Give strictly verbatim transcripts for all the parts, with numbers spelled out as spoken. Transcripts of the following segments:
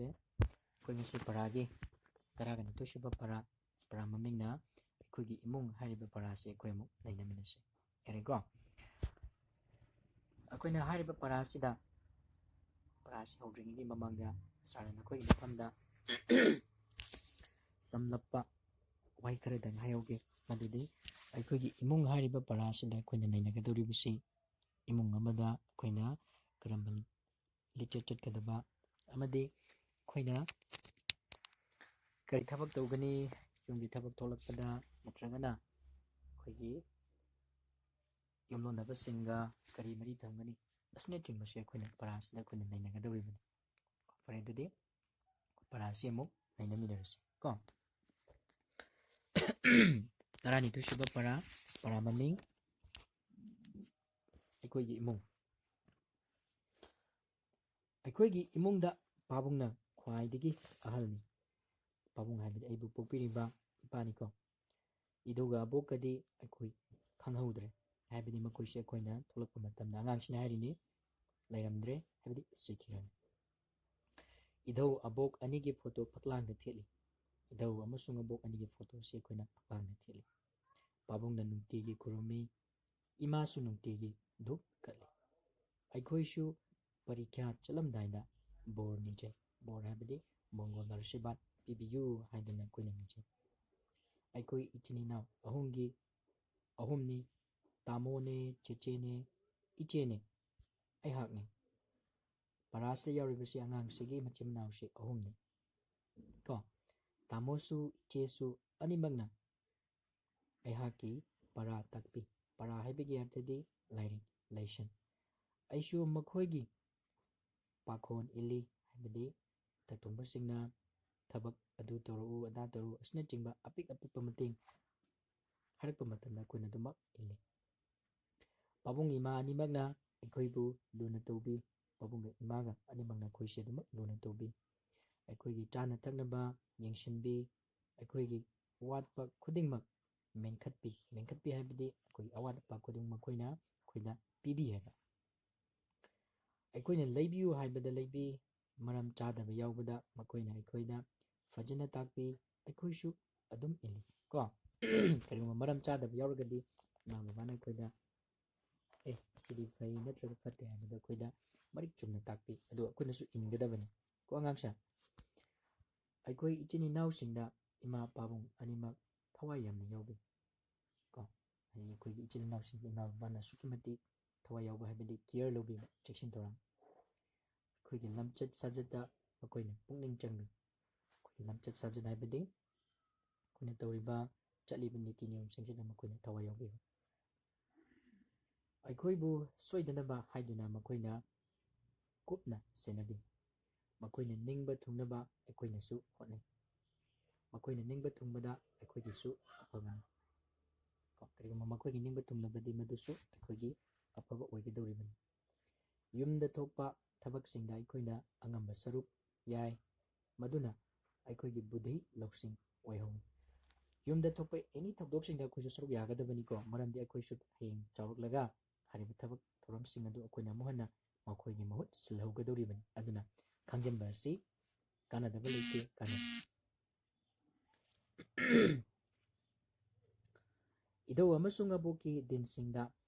ꯑꯩꯈꯣꯏ ꯉꯁꯤ ꯄꯔꯥꯒꯤ ꯇꯔꯥꯒ ꯅꯤꯊꯣꯏ ꯁꯨꯕ ꯄꯔꯥ, ꯄꯔꯥ ꯃꯃꯤꯡꯅ ꯑꯩꯈꯣꯏꯒꯤ ꯏꯃꯨꯡ ꯍꯥꯏꯔꯤꯕ ꯄꯔꯥꯁꯤ ꯑꯩꯈꯣꯏ ꯑꯃꯨꯛ ꯅꯩꯅꯃꯤꯟꯅꯁꯤ꯫ ꯌꯥꯔꯦꯀꯣ? ꯑꯩꯈꯣꯏꯅ ꯍꯥꯏꯔꯤꯕ ꯄꯔꯥꯁꯤꯗ, ꯄꯔꯥꯁꯤ ꯍꯧꯗ꯭ꯔꯤꯉꯩꯒꯤ ꯃꯃꯥꯡꯗ ꯁꯥꯔꯅ ꯅꯈꯣꯏꯒꯤ ꯃꯐꯝꯗ ꯆꯝꯂꯞꯄ ꯋꯥꯍꯩ ꯈꯔꯗꯪ ꯍꯥꯏꯍꯧꯒꯦ꯫ ꯃꯗꯨꯗꯤ ꯑꯩꯈꯣꯏꯒꯤ ꯏꯃꯨꯡ ꯍꯥꯏꯔꯤꯕ ꯄꯔꯥꯁꯤꯗ ꯑꯩꯈꯣꯏꯅ ꯅꯩꯅꯒꯗꯧꯔꯤꯕꯁꯤ ꯏꯃꯨꯡ ꯑꯃꯗ ꯑꯩꯈꯣꯏꯅ ꯀꯔꯝꯕ ꯂꯤꯆꯠ ꯆꯠꯀꯗꯕ ꯑꯃꯗꯤ ꯑꯩꯈꯣꯏꯅ ꯀꯔꯤ ꯊꯕꯛ ꯇꯧꯒꯅꯤ, ꯌꯨꯝꯒꯤ ꯊꯕꯛ ꯊꯣꯛꯂꯛꯄꯗ ꯅꯠꯇ꯭ꯔꯒꯅ ꯑꯩꯈꯣꯏꯒꯤ ꯌꯨꯝꯂꯣꯟꯅꯕꯁꯤꯡꯒ ꯀꯔꯤ ꯃꯔꯤ ꯊꯝꯒꯅꯤ, ꯑꯁꯤꯅꯆꯤꯡꯕꯁꯦ ꯑꯩꯈꯣꯏꯅ ꯄꯔꯥꯁꯤꯗ ꯑꯩꯈꯣꯏꯅ ꯅꯩꯅꯒꯗꯧꯔꯤꯕꯅꯤ꯫ ꯐꯔꯦ, ꯑꯗꯨꯗꯤ ꯄꯔꯥꯁꯤ ꯑꯃꯨꯛ ꯅꯩꯅꯃꯤꯟꯅꯔꯁꯤ ꯀꯣ꯫ ꯇꯔꯥꯅꯤꯊꯣꯏ ꯁꯨꯕ ꯄꯔꯥ, ꯄꯔꯥ ꯃꯃꯤꯡ ꯑꯩꯈꯣꯏꯒꯤ ꯏꯃꯨꯡ꯫ ꯑꯩꯈꯣꯏꯒꯤ ꯏꯃꯨꯡꯗ ꯄꯥꯕꯨꯡꯅ ꯈ꯭ꯋꯥꯏꯗꯒꯤ ꯑꯍꯜꯅꯤ꯫ ꯄꯥꯕꯨꯡ ꯍꯥꯏꯕꯗꯤ ꯑꯩꯕꯨ ꯄꯣꯛꯄꯤꯔꯤꯕ ꯏꯄꯥꯅꯤꯀꯣ꯫ ꯏꯙꯧꯒ ꯑꯕꯣꯛꯀꯗꯤ ꯑꯩꯈꯣꯏ ꯈꯪꯍꯧꯗ꯭ꯔꯦ, ꯍꯥꯏꯕꯗꯤ ꯃꯈꯣꯏꯁꯦ ꯑꯩꯈꯣꯏꯅ ꯊꯣꯛꯂꯛꯄ ꯃꯇꯝꯗ, ꯑꯉꯥꯡꯁꯤꯅ ꯍꯥꯏꯔꯤꯅꯤ, ꯂꯩꯔꯝꯗ꯭ꯔꯦ, ꯍꯥꯏꯕꯗꯤ ꯁꯤꯈꯤꯔꯝꯃꯤ꯫ ꯏꯙꯧ ꯑꯕꯣꯛ ꯑꯅꯤꯒꯤ ꯐꯣꯇꯣ ꯐꯛꯂꯥꯡꯗ ꯊꯦꯠꯂꯤ꯫ ꯏꯙꯧ ꯑꯃꯁꯨꯡ ꯑꯕꯣꯛ ꯑꯅꯤꯒꯤ ꯐꯣꯇꯣꯁꯤ ꯑꯩꯈꯣꯏꯅ ꯐꯛꯂꯥꯡꯗ ꯊꯦꯠꯂꯤ꯫ ꯄꯥꯕꯨꯡꯅ ꯅꯨꯡꯇꯤꯒꯤ ꯈꯨꯔꯨꯝꯃꯤ, ꯏꯃꯥꯁꯨ ꯅꯨꯡꯇꯤꯒꯤ ꯙꯨꯞ ꯀꯠꯂꯤ꯫ ꯑꯩꯈꯣꯏꯁꯨ ꯄꯔꯤꯈ꯭ꯌꯥ ꯆꯠꯂꯝꯗꯥꯏꯗ ꯕꯣꯔ ꯅꯤꯖꯩ꯫ ꯕꯣꯔ ꯍꯥꯏꯕꯗꯤ ꯃꯪꯒꯣꯜ ꯑꯥꯁꯤꯔꯕꯥꯗ ꯄꯤꯕꯤꯌꯨ ꯍꯥꯏꯗꯨꯅ ꯑꯩꯈꯣꯏꯅ ꯅꯤꯖꯩ꯫ ꯑꯩꯈꯣꯏ ꯏꯆꯤꯟ ꯏꯅꯥꯎ ꯑꯍꯨꯝꯒꯤ, ꯑꯍꯨꯝꯅꯤ, ꯇꯥꯃꯣꯅꯦ, ꯆꯦꯆꯦꯅꯦ, ꯏꯆꯦꯅꯦ, ꯑꯩꯍꯥꯛꯅꯤ꯫ ꯄꯔꯥꯁꯤꯗ ꯌꯥꯎꯔꯤꯕꯁꯤ ꯑꯉꯥꯡꯁꯤꯒꯤ ꯃꯆꯤꯟ ꯃꯅꯥꯎꯁꯤ ꯑꯍꯨꯝꯅꯤ ꯀꯣ꯫ ꯇꯥꯃꯣꯁꯨ ꯏꯆꯦꯁꯨ ꯑꯅꯤꯃꯛꯅ ꯑꯩꯍꯥꯛꯀꯤ ꯄꯔꯥ ꯇꯥꯛꯄꯤ꯫ ꯄꯔꯥ ꯍꯥꯏꯕꯒꯤ ꯑꯔꯊꯗꯤ ꯂꯥꯏꯔꯤꯛ, ꯂꯥꯏꯁꯟ꯫ ꯑꯩꯁꯨ ꯃꯈꯣꯏꯒꯤ ꯄꯥꯈꯣꯟ ꯏꯜꯂꯤ, ꯍꯥꯏꯕꯗꯤ ꯇꯥꯛꯇꯣꯡꯕꯁꯤꯡꯅ ꯊꯕꯛ ꯑꯗꯨ ꯇꯧꯔꯛꯎ, ꯑꯗꯥ ꯇꯧꯔꯛꯎ ꯑꯁꯤꯅꯆꯤꯡꯕ ꯑꯄꯤꯛ ꯑꯄꯤꯛꯄ ꯃꯇꯦꯡ ꯍꯥꯏꯔꯛꯄ ꯃꯇꯝꯗ ꯑꯩꯈꯣꯏꯅ ꯑꯗꯨꯃꯛ ꯏꯜꯂꯤ꯫ ꯄꯥꯕꯨꯡ ꯏꯃꯥ ꯑꯅꯤꯃꯛꯅ ꯑꯩꯈꯣꯏꯕꯨ ꯂꯨꯅ ꯇꯧꯕꯤ꯫ ꯄꯥꯕꯨꯡꯒ ꯏꯃꯥꯒ ꯑꯅꯤꯃꯛꯅ ꯑꯩꯈꯣꯏꯁꯦ ꯑꯗꯨꯃꯛ ꯂꯨꯅ ꯇꯧꯕꯤ꯫ ꯑꯩꯈꯣꯏꯒꯤ ꯆꯥꯅ ꯊꯛꯅꯕ ꯌꯦꯡꯁꯤꯟꯕꯤ꯫ ꯑꯩꯈꯣꯏꯒꯤ ꯑꯋꯥꯠꯄ ꯈꯨꯗꯤꯡꯃꯛ ꯃꯦꯟꯈꯠꯄꯤ꯫ ꯃꯦꯟꯈꯠꯄꯤ ꯍꯥꯏꯕꯗꯤ ꯑꯩꯈꯣꯏꯒꯤ ꯑꯋꯥꯠ ꯑꯄꯥ ꯈꯨꯗꯤꯡꯃꯛ ꯃꯈꯣꯏꯅ ꯑꯩꯈꯣꯏꯗ ꯄꯤꯕꯤ ꯍꯥꯏꯕ꯫ ꯑꯩꯈꯣꯏꯅ ꯂꯩꯕꯤꯌꯨ ꯍꯥꯏꯕꯗ ꯂꯩꯕꯤ, ꯃꯔꯝ ꯆꯥꯗꯕ ꯌꯥꯎꯕꯗ ꯃꯈꯣꯏꯅ ꯑꯩꯈꯣꯏꯗ ꯐꯖꯅ ꯇꯥꯛꯄꯤ, ꯑꯩꯈꯣꯏꯁꯨ ꯑꯗꯨꯝ ꯏꯜꯂꯤ ꯀꯣ꯫ ꯀꯔꯤꯒꯨꯝꯕ ꯃꯔꯝ ꯆꯥꯗꯕ ꯌꯥꯎꯔꯒꯗꯤ ꯏꯃꯥ ꯕꯕꯥꯅ ꯑꯩꯈꯣꯏꯗ, "ꯑꯦ, ꯑꯁꯤꯗꯤ ꯐꯩ ꯅꯠꯇ꯭ꯔꯒ ꯐꯠꯇꯦ" ꯍꯥꯏꯕꯗꯣ ꯑꯩꯈꯣꯏꯗ ꯃꯔꯤꯛ ꯆꯨꯝꯅ ꯇꯥꯛꯄꯤ, ꯑꯗꯨ ꯑꯩꯈꯣꯏꯅꯁꯨ ꯏꯟꯒꯗꯕꯅꯤ ꯀꯣ ꯑꯉꯥꯡꯁꯦ꯫ ꯑꯩꯈꯣꯏ ꯏꯆꯤꯟ ꯏꯅꯥꯎꯁꯤꯡꯗ ꯏꯃꯥ ꯄꯥꯕꯨꯡ ꯑꯅꯤꯃꯛ ꯊꯋꯥꯏ ꯌꯥꯝꯅ ꯌꯥꯎꯕꯤ ꯀꯣ꯫ ꯍꯥꯏꯗꯤ ꯑꯩꯈꯣꯏꯒꯤ ꯏꯆꯤꯜ ꯏꯅꯥꯎꯁꯤꯡ ꯏꯃꯥ ꯕꯕꯥꯅ ꯑꯁꯨꯛꯀꯤ ꯃꯇꯤꯛ ꯊꯋꯥꯏ ꯌꯥꯎꯕ ꯍꯥꯏꯕꯗꯤ ꯀꯤꯌꯔ ꯂꯧꯕꯤꯕ, ꯆꯦꯛꯁꯤꯟ ꯊꯧꯔꯥꯡ꯫ ꯑꯩꯈꯣꯏꯒꯤ ꯂꯝꯆꯠ ꯁꯥꯖꯠꯇ ꯃꯈꯣꯏꯅ ꯄꯨꯛꯅꯤꯡ ꯆꯪꯕꯤ꯫ ꯑꯩꯈꯣꯏꯒꯤ ꯂꯝꯆꯠ ꯁꯥꯖꯠ ꯍꯥꯏꯕꯗꯤ ꯑꯩꯈꯣꯏꯅ ꯇꯧꯔꯤꯕ ꯆꯠꯂꯤꯕ ꯅꯤꯇꯤ ꯅꯤꯌꯣꯝꯁꯤꯡꯁꯤꯗ ꯃꯈꯣꯏꯅ ꯊꯋꯥꯏ ꯌꯥꯎꯕꯤꯕ꯫ ꯑꯩꯈꯣꯏꯕꯨ ꯁꯣꯏꯗꯅꯕ ꯍꯥꯏꯗꯨꯅ ꯃꯈꯣꯏꯅ ꯀꯨꯞꯅ ꯁꯦꯟꯅꯕꯤ꯫ ꯃꯈꯣꯏꯅ ꯅꯤꯡꯕ ꯊꯨꯡꯅꯕ ꯑꯩꯈꯣꯏꯅꯁꯨ ꯍꯣꯠꯅꯩ꯫ ꯃꯈꯣꯏꯅ ꯅꯤꯡꯕ ꯊꯨꯡꯕꯗ ꯑꯩꯈꯣꯏꯒꯤꯁꯨ ꯑꯐꯕꯅꯤ꯫ ꯀꯣ, ꯀꯔꯤꯒꯨꯝꯕ ꯃꯈꯣꯏꯒꯤ ꯅꯤꯡꯕ ꯊꯨꯡꯂꯕꯗꯤ ꯃꯗꯨꯁꯨ ꯑꯩꯈꯣꯏꯒꯤ ꯑꯐꯕ ꯑꯣꯏꯒꯗꯧꯔꯤꯕꯅꯤ꯫ ꯌꯨꯝꯗ ꯊꯣꯛꯄ ꯊꯕꯛꯁꯤꯡꯗ ꯑꯩꯈꯣꯏꯅ ꯑꯉꯝꯕ ꯁꯔꯨꯛ ꯌꯥꯏ, ꯃꯗꯨꯅ ꯑꯩꯈꯣꯏꯒꯤ ꯕꯨꯙꯤ ꯂꯧꯁꯤꯡ ꯑꯣꯏꯍꯧꯏ꯫ ꯌꯨꯝꯗ ꯊꯣꯛꯄ ꯑꯦꯅꯤ ꯊꯧꯗꯣꯛꯁꯤꯡꯗ ꯑꯩꯈꯣꯏꯁꯨ ꯁꯔꯨꯛ ꯌꯥꯒꯗꯕꯅꯤꯀꯣ, ꯃꯔꯝꯗꯤ ꯑꯩꯈꯣꯏꯁꯨ ꯍꯌꯦꯡ ꯆꯥꯎꯔꯛꯂꯒ ꯍꯥꯏꯔꯤꯕ ꯊꯕꯛ ꯊꯧꯔꯝꯁꯤꯡ ꯑꯗꯨ ꯑꯩꯈꯣꯏꯅ ꯑꯃꯨꯛ ꯍꯟꯅ ꯃꯈꯣꯏꯒꯤ ꯃꯍꯨꯠ ꯁꯤꯜꯍꯧꯒꯗꯧꯔꯤꯕꯅꯤ꯫ ꯑꯗꯨꯅ ꯈꯪꯖꯤꯟꯕ ꯑꯁꯤ ꯀꯥꯟꯅꯗꯕ ꯂꯩꯇꯦ, ꯀꯥꯟꯅꯩ꯫ ꯏꯙꯧ ꯑꯃꯁꯨꯡ ꯑꯕꯣꯛꯀꯤ ꯗꯤꯟꯁꯤꯡꯗ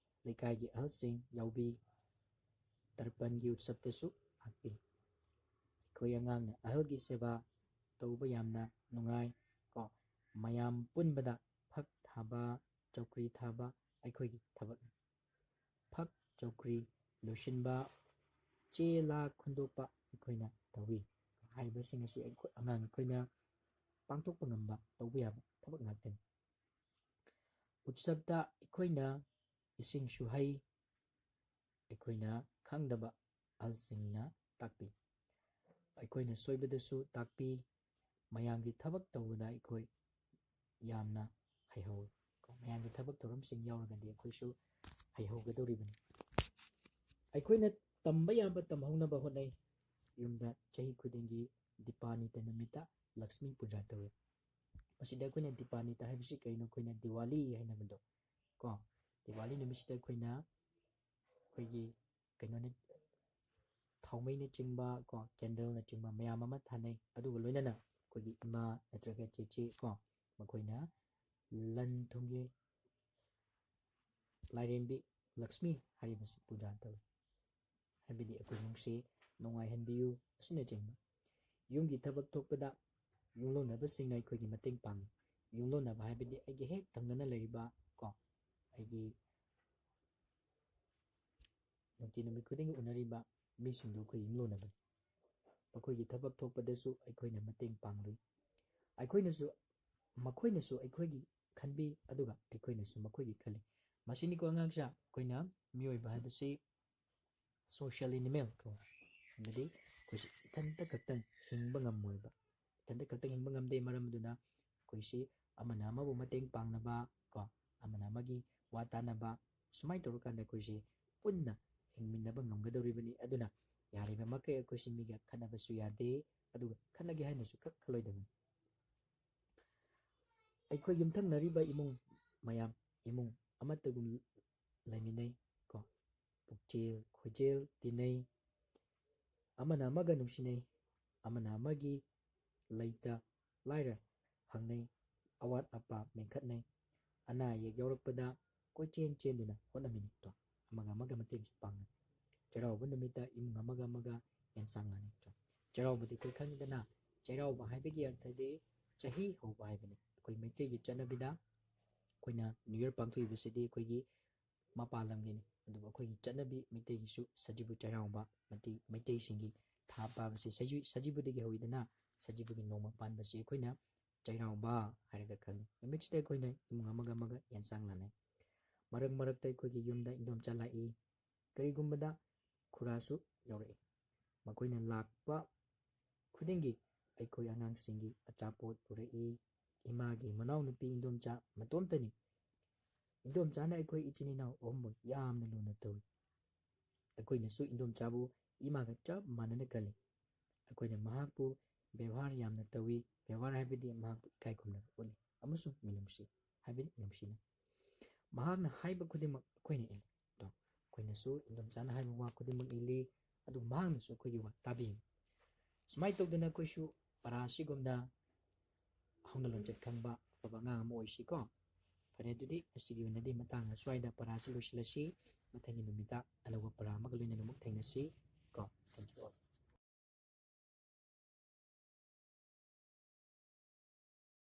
ꯂꯩꯀꯥꯏꯒꯤ ꯑꯍꯜꯁꯤꯡ ꯌꯥꯎꯕꯤ, ꯇꯔꯄꯟꯒꯤ ꯎꯠꯁꯕꯇꯁꯨ ꯍꯥꯞꯄꯤ꯫ ꯑꯩꯈꯣꯏ ꯑꯉꯥꯡꯅ ꯑꯍꯜꯒꯤ ꯁꯦꯕꯥ ꯇꯧꯕ ꯌꯥꯝꯅ ꯅꯨꯡꯉꯥꯏ ꯀꯣ꯫ ꯃꯌꯥꯝ ꯄꯨꯟꯕꯗ ꯐꯛ ꯊꯥꯕ, ꯆꯧꯀ꯭ꯔꯤ ꯊꯥꯕ ꯑꯩꯈꯣꯏꯒꯤ ꯊꯕꯛꯅꯤ꯫ ꯐꯛ ꯆꯧꯀ꯭ꯔꯤ ꯂꯣꯏꯁꯤꯟꯕ, ꯆꯦ ꯂꯥ ꯈꯨꯟꯗꯣꯛꯄ ꯑꯩꯈꯣꯏꯅ ꯇꯧꯏ꯫ ꯍꯥꯏꯔꯤꯕꯁꯤꯡ ꯑꯁꯤ ꯑꯩꯈꯣꯏ, ꯑꯉꯥꯡ ꯑꯩꯈꯣꯏꯅ ꯄꯥꯡꯊꯣꯛꯄ ꯉꯝꯕ, ꯇꯧꯕ ꯌꯥꯕ ꯊꯕꯛ ꯉꯥꯛꯇꯅꯤ꯫ ꯎꯠꯁꯕꯇ ꯑꯩꯈꯣꯏꯅ ꯏꯁꯤꯡꯁꯨ ꯍꯩ, ꯑꯩꯈꯣꯏꯅ ꯈꯪꯗꯕ ꯑꯍꯜꯁꯤꯡꯅ ꯇꯥꯛꯄꯤ꯫ ꯑꯩꯈꯣꯏꯅ ꯁꯣꯏꯕꯗꯁꯨ ꯇꯥꯛꯄꯤ꯫ ꯃꯌꯥꯝꯒꯤ ꯊꯕꯛ ꯇꯧꯕꯗ ꯑꯩꯈꯣꯏ ꯌꯥꯝꯅ ꯍꯩꯍꯧꯏ꯫ ꯀꯣ, ꯃꯌꯥꯝꯒꯤ ꯊꯕꯛ ꯊꯧꯔꯝꯁꯤꯡ ꯌꯥꯎꯔꯒꯗꯤ ꯑꯩꯈꯣꯏꯁꯨ ꯍꯩꯍꯧꯒꯗꯧꯔꯤꯕꯅꯤ꯫ ꯑꯩꯈꯣꯏꯅ ꯇꯝꯕ ꯌꯥꯕ ꯇꯝꯍꯧꯅꯕ ꯍꯣꯠꯅꯩ꯫ ꯌꯨꯝꯗ ꯆꯍꯤ ꯈꯨꯗꯤꯡꯒꯤ ꯗꯤꯄꯥꯅꯤꯇ ꯅꯨꯃꯤꯠꯇ ꯂꯛꯁꯃꯤ ꯄꯨꯖꯥ ꯇꯧꯏ꯫ ꯃꯁꯤꯗ ꯑꯩꯈꯣꯏꯅ ꯗꯤꯄꯥꯅꯤꯇ ꯍꯥꯏꯕꯁꯤ ꯀꯩꯅꯣ? ꯑꯩꯈꯣꯏꯅ ꯗꯤꯋꯥꯂꯤ ꯍꯥꯏꯅꯕꯗꯣ ꯀꯣ꯫ ꯗꯤꯋꯥꯂꯤ ꯅꯨꯃꯤꯠꯁꯤꯗ ꯑꯩꯈꯣꯏꯅ ꯑꯩꯈꯣꯏꯒꯤ ꯀꯩꯅꯣꯅꯤ, ꯊꯥꯎꯃꯩꯅꯆꯤꯡꯕ ꯀꯣ, ꯀꯦꯟꯗꯜꯅꯆꯤꯡꯕ ꯃꯌꯥꯝ ꯑꯃ ꯊꯥꯅꯩ꯫ ꯑꯗꯨꯒ ꯂꯣꯏꯅꯅ ꯑꯩꯈꯣꯏꯒꯤ ꯏꯃꯥ ꯅꯠꯇ꯭ꯔꯒ ꯆꯦꯆꯦ ꯀꯣ, ꯃꯈꯣꯏꯅ ꯂꯟ ꯊꯨꯝꯒꯤ ꯂꯥꯏꯔꯦꯝꯕꯤ ꯂꯛꯁꯃꯤ ꯍꯥꯏꯔꯤꯕꯁꯤ ꯄꯨꯖꯥ ꯇꯧꯏ꯫ ꯍꯥꯏꯕꯗꯤ ꯑꯩꯈꯣꯏ ꯏꯃꯨꯡꯁꯤ ꯅꯨꯡꯉꯥꯏꯍꯟꯕꯤꯌꯨ ꯑꯁꯤꯅꯆꯤꯡꯕ꯫ ꯌꯨꯝꯒꯤ ꯊꯕꯛ ꯊꯣꯛꯄꯗ ꯌꯨꯝꯂꯣꯟꯅꯕꯁꯤꯡꯅ ꯑꯩꯈꯣꯏꯒꯤ ꯃꯇꯦꯡ ꯄꯥꯡꯏ꯫ ꯌꯨꯝꯂꯣꯟꯅꯕ ꯍꯥꯏꯕꯗꯤ ꯑꯩꯒꯤ ꯍꯦꯛ ꯊꯪꯅꯅ ꯂꯩꯔꯤꯕ ꯀꯣ, ꯑꯩꯒꯤ ꯅꯨꯡꯇꯤ ꯅꯨꯃꯤꯠ ꯈꯨꯗꯤꯡꯒꯤ ꯎꯅꯔꯤꯕ ꯃꯤꯁꯤꯡꯗꯨ ꯑꯩꯈꯣꯏ ꯌꯨꯝꯂꯣꯟꯅꯕꯅꯤ꯫ ꯃꯈꯣꯏꯒꯤ ꯊꯕꯛ ꯊꯣꯛꯄꯗꯁꯨ ꯑꯩꯈꯣꯏꯅ ꯃꯇꯦꯡ ꯄꯥꯡꯂꯨꯏ꯫ ꯑꯩꯈꯣꯏꯅꯁꯨ, ꯃꯈꯣꯏꯅꯁꯨ ꯑꯩꯈꯣꯏꯒꯤ ꯈꯟꯕꯤ, ꯑꯗꯨꯒ ꯑꯩꯈꯣꯏꯅꯁꯨ ꯃꯈꯣꯏꯒꯤ ꯈꯜꯂꯤ꯫ ꯃꯁꯤꯅꯤꯀꯣ ꯑꯉꯥꯡꯁꯥ, ꯑꯩꯈꯣꯏꯅ ꯃꯤꯑꯣꯏꯕ ꯍꯥꯏꯕꯁꯤ social animal ꯀꯣ, ꯍꯥꯏꯕꯗꯤ ꯑꯩꯈꯣꯏꯁꯤ ꯏꯊꯟꯇ ꯈꯛꯇꯪ ꯍꯤꯡꯕ ꯉꯝꯃꯣꯏꯕ꯫ ꯏꯊꯟꯇ ꯈꯛꯇꯪ ꯍꯤꯡꯕ ꯉꯝꯗꯦ꯫ ꯃꯔꯝ ꯑꯗꯨꯅ ꯑꯩꯈꯣꯏꯁꯤ ꯑꯃꯅ ꯑꯃꯕꯨ ꯃꯇꯦꯡ ꯄꯥꯡꯅꯕ ꯀꯣ, ꯑꯃꯅ ꯑꯃꯒꯤ ꯋꯥ ꯇꯥꯅꯕ, ꯁꯨꯃꯥꯏꯅ ꯇꯧꯔꯀꯥꯟꯗ ꯑꯩꯈꯣꯏꯁꯤ ꯄꯨꯟꯅ ꯍꯤꯡꯃꯤꯟꯅꯕ ꯉꯝꯒꯗꯧꯔꯤꯕꯅꯤ꯫ ꯑꯗꯨꯅ ꯌꯥꯔꯤꯕ ꯃꯈꯩ ꯑꯩꯈꯣꯏꯁꯤ ꯃꯤꯒ ꯈꯠꯅꯕꯁꯨ ꯌꯥꯗꯦ, ꯑꯗꯨꯒ ꯈꯠꯅꯒꯦ ꯍꯥꯏꯅꯁꯨ ꯈꯛ ꯈꯜꯂꯣꯏꯗꯕꯅꯤ꯫ ꯑꯩꯈꯣꯏ ꯌꯨꯝꯊꯪꯅꯔꯤꯕ ꯏꯃꯨꯡ ꯃꯌꯥꯝ, ꯏꯃꯨꯡ ꯑꯃꯠꯇꯒꯨꯝ ꯂꯩꯃꯤꯟꯅꯩ ꯀꯣ, ꯄꯨꯛꯆꯦꯜ ꯈꯣꯏꯖꯦꯜ ꯇꯤꯟꯅꯩ, ꯑꯃꯅ ꯑꯃꯒ ꯅꯨꯡꯁꯤꯅꯩ, ꯑꯃꯅ ꯑꯃꯒꯤ ꯂꯩꯇ ꯂꯥꯏꯔ ꯍꯪꯅꯩ, ꯑꯋꯥꯠ ꯑꯄꯥ ꯃꯦꯟꯈꯠꯅꯩ, ꯑꯅꯥ ꯑꯌꯦꯛ ꯌꯥꯎꯔꯛꯄꯗ ꯀꯣꯏꯆꯦꯟ ꯆꯦꯟꯗꯨꯅ ꯍꯣꯠꯅꯃꯤꯟꯅꯩ꯫ ꯇꯣ, ꯑꯃꯒ ꯑꯃꯒ ꯃꯇꯦꯡꯁꯨ ꯄꯥꯡꯅꯩ꯫ ꯆꯩꯔꯥꯎꯕ ꯅꯨꯃꯤꯠꯇ ꯏꯃꯨꯡ ꯑꯃꯒ ꯑꯃꯒ ꯑꯦꯟꯁꯥꯡ ꯂꯥꯟꯅꯩ꯫ ꯇꯣ, ꯆꯩꯔꯥꯎꯕꯗꯤ ꯑꯩꯈꯣꯏ ꯈꯪꯉꯤꯗꯅ, ꯆꯩꯔꯥꯎꯕ ꯍꯥꯏꯕꯒꯤ ꯑꯔꯊꯗꯤ ꯆꯍꯤ ꯍꯧꯕ ꯍꯥꯏꯕꯅꯤ꯫ ꯑꯩꯈꯣꯏ ꯃꯩꯇꯩꯒꯤ ꯆꯠꯅꯕꯤꯗ ꯑꯩꯈꯣꯏꯅ New Year ꯄꯥꯡꯊꯣꯛꯏꯕꯁꯤꯗꯤ ꯑꯩꯈꯣꯏꯒꯤ ꯃꯄꯥꯟ ꯂꯝꯒꯤꯅꯤ꯫ ꯑꯗꯨꯕꯨ ꯑꯩꯈꯣꯏꯒꯤ ꯆꯠꯅꯕꯤ ꯃꯩꯇꯩꯒꯤꯁꯨ ꯁꯖꯤꯕꯨ ꯆꯩꯔꯥꯎꯕ, ꯃꯩꯇꯩ, ꯃꯩꯇꯩꯁꯤꯡꯒꯤ ꯊꯥ ꯄꯥꯕꯁꯤ ꯁꯖꯤ-, ꯁꯖꯤꯕꯨꯗꯒꯤ ꯍꯧꯋꯤꯗꯅ, ꯁꯖꯤꯕꯨꯒꯤ ꯅꯣꯡꯃ ꯄꯥꯟꯕꯁꯤ ꯑꯩꯈꯣꯏꯅ ꯆꯩꯔꯥꯎꯕ ꯍꯥꯏꯔꯒ ꯈꯪꯅꯩ꯫ ꯅꯨꯃꯤꯠꯁꯤꯗ ꯑꯩꯈꯣꯏꯅ ꯏꯃꯨꯡ ꯑꯃꯒ ꯑꯃꯒ ꯌꯦꯟꯁꯥꯡ ꯂꯥꯟꯅꯩ꯫ ꯃꯔꯛ ꯃꯔꯛꯇ ꯑꯩꯈꯣꯏꯒꯤ ꯌꯨꯝꯗ ꯏꯟꯗꯣꯝꯆꯥ ꯂꯥꯛꯏ, ꯀꯔꯤꯒꯨꯝꯕꯗ ꯈꯨꯔꯥꯁꯨ ꯌꯥꯎꯔꯛꯏ꯫ ꯃꯈꯣꯏꯅ ꯂꯥꯛꯄ ꯈꯨꯗꯤꯡꯒꯤ ꯑꯩꯈꯣꯏ ꯑꯉꯥꯡꯁꯤꯡꯒꯤ ꯑꯆꯥꯄꯣꯠ ꯄꯨꯔꯛꯏ꯫ ꯏꯃꯥꯒꯤ ꯃꯅꯥꯎꯅꯨꯄꯤ ꯏꯟꯗꯣꯝꯆꯥ ꯃꯇꯣꯝꯇꯅꯤ꯫ ꯏꯟꯗꯣꯝꯆꯥꯅ ꯑꯩꯈꯣꯏ ꯏꯆꯤꯟ ꯏꯅꯥꯎ ꯑꯍꯨꯝꯕꯨ ꯌꯥꯝꯅ ꯂꯨꯅ ꯇꯧꯏ꯫ ꯑꯩꯈꯣꯏꯅꯁꯨ ꯏꯟꯗꯣꯝꯆꯥꯕꯨ ꯏꯃꯥꯒ ꯆꯞ ꯃꯥꯟꯅꯅ ꯈꯜꯂꯤ꯫ ꯑꯩꯈꯣꯏꯅ ꯃꯍꯥꯛꯄꯨ ꯕꯦꯕꯥꯔ ꯌꯥꯝꯅ ꯇꯧꯏ꯫ ꯕꯦꯕꯥꯔ ꯍꯥꯏꯕꯗꯤ ꯃꯍꯥꯛꯄꯨ ꯏꯀꯥꯏ ꯈꯨꯝꯅꯕ ꯎꯠꯂꯤ ꯑꯃꯁꯨꯡ ꯃꯤꯅꯨꯡꯁꯤ, ꯍꯥꯏꯕꯗꯤ ꯅꯨꯡꯁꯤꯅ꯫ ꯃꯍꯥꯛꯅ ꯍꯥꯏꯕ ꯈꯨꯗꯤꯡꯃꯛ ꯑꯩꯈꯣꯏꯅ ꯏꯜꯂꯤ꯫ ꯇꯣ, ꯑꯩꯈꯣꯏꯅꯁꯨ ꯏꯟꯗꯣꯝꯆꯥꯅ ꯍꯥꯏꯕ ꯋꯥ ꯈꯨꯗꯤꯡꯃꯛ ꯏꯜꯂꯤ꯫ ꯑꯗꯨ ꯃꯍꯥꯛꯅꯁꯨ ꯑꯩꯈꯣꯏꯒꯤ ꯋꯥ ꯇꯥꯕꯤꯒꯅꯤ꯫ ꯁꯨꯃꯥꯏꯅ ꯇꯧꯗꯅ ꯑꯩꯈꯣꯏꯁꯨ ꯄꯔꯥ ꯑꯁꯤꯒꯨꯝꯅ ꯍꯧꯅ ꯂꯣꯟꯆꯠ ꯈꯪꯕ ꯑꯐꯕ ꯑꯉꯥꯡ ꯑꯃ ꯑꯣꯏꯁꯤꯀꯣ꯫ ꯐꯔꯦ, ꯑꯗꯨꯗꯤ ꯉꯁꯤꯒꯤ ꯑꯣꯏꯅꯗꯤ ꯃꯇꯥꯡ ꯑꯁ꯭ꯋꯥꯏꯗ ꯄꯔꯥ ꯑꯁꯤ ꯂꯣꯏꯁꯤꯜꯂꯁꯤ꯫ ꯃꯊꯪꯒꯤ ꯅꯨꯃꯤꯠꯇ ꯑꯅꯧꯕ ꯄꯔꯥ ꯑꯃꯒ ꯂꯣꯏꯅꯅ ꯑꯃꯨꯛ ꯊꯦꯡꯅꯁꯤ ꯀꯣ꯫ Thank you all.